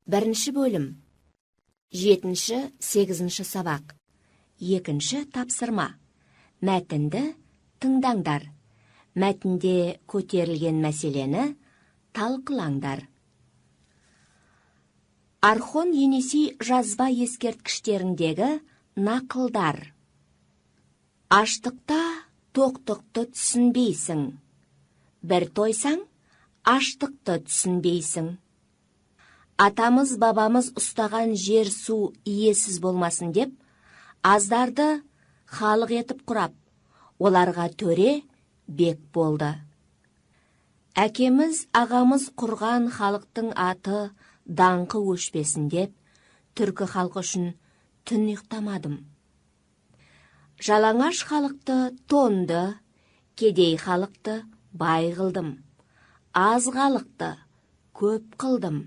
Бірінші бөлім. Жетінші, сегізінші сабақ. Екінші тапсырма. Мәтінді тыңдаңдар. Мәтінде көтерілген мәселені талқылаңдар. Орхон Енисей жазба ескерткіштеріндегі нақылдар. Аштықта тоқтықты түсінбейсің. Бір тойсаң, аштықты түсінбейсің. Атамыз, бабамыз ұстаған жер су иесіз болмасын деп, аздарды халық етіп құрап, оларға төре, бек болды. Әкеміз, ағамыз құрған халықтың аты, даңқы өшпесін деп, түркі халқы үшін түн ұйықтамадым. Жалаңаш халықты тонды, кедей халықты бай қылдым, аз халықты көп қылдым.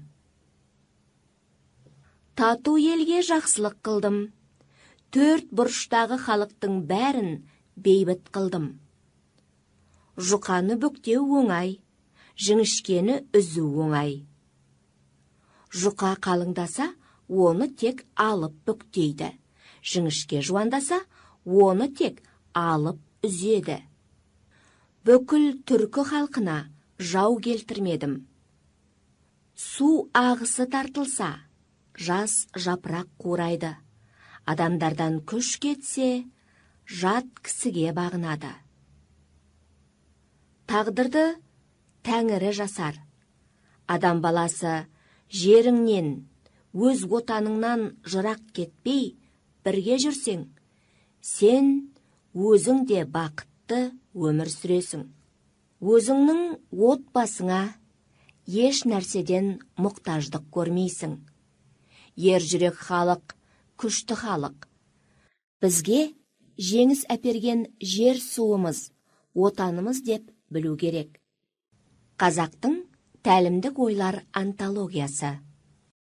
Тату елге жақсылық қылдым. Төрт бұрыштағы халықтың бәрін бейбіт қылдым. Жұқаны бүктеу оңай, жіңішкені үзу оңай. Жұқа қалыңдаса, оны тек алып бүктейді. Жіңішке жуандаса, оны тек алып үзеді. Бүкіл түркі халқына жау келтірмедім. Су ағысы тартылса, жас жапырақ қурайды. Адамдардан күш кетсе, жат кісіге бағынады. Тағдырды Тәңірі жасар. Адам баласы жеріңнен, өз отаныңнан жырақ кетпей, бірге жүрсең, сен өзің де бақытты өмір сүресің. Өзіңнің отбасыңа еш нәрседен мұқтаждық көрмейсің. Ер жүрек халық, күшті халық. Бізге жеңіс әперген жер суымыз, отанымыз деп білу керек. Қазақтың тәлімдік ойлар антологиясы.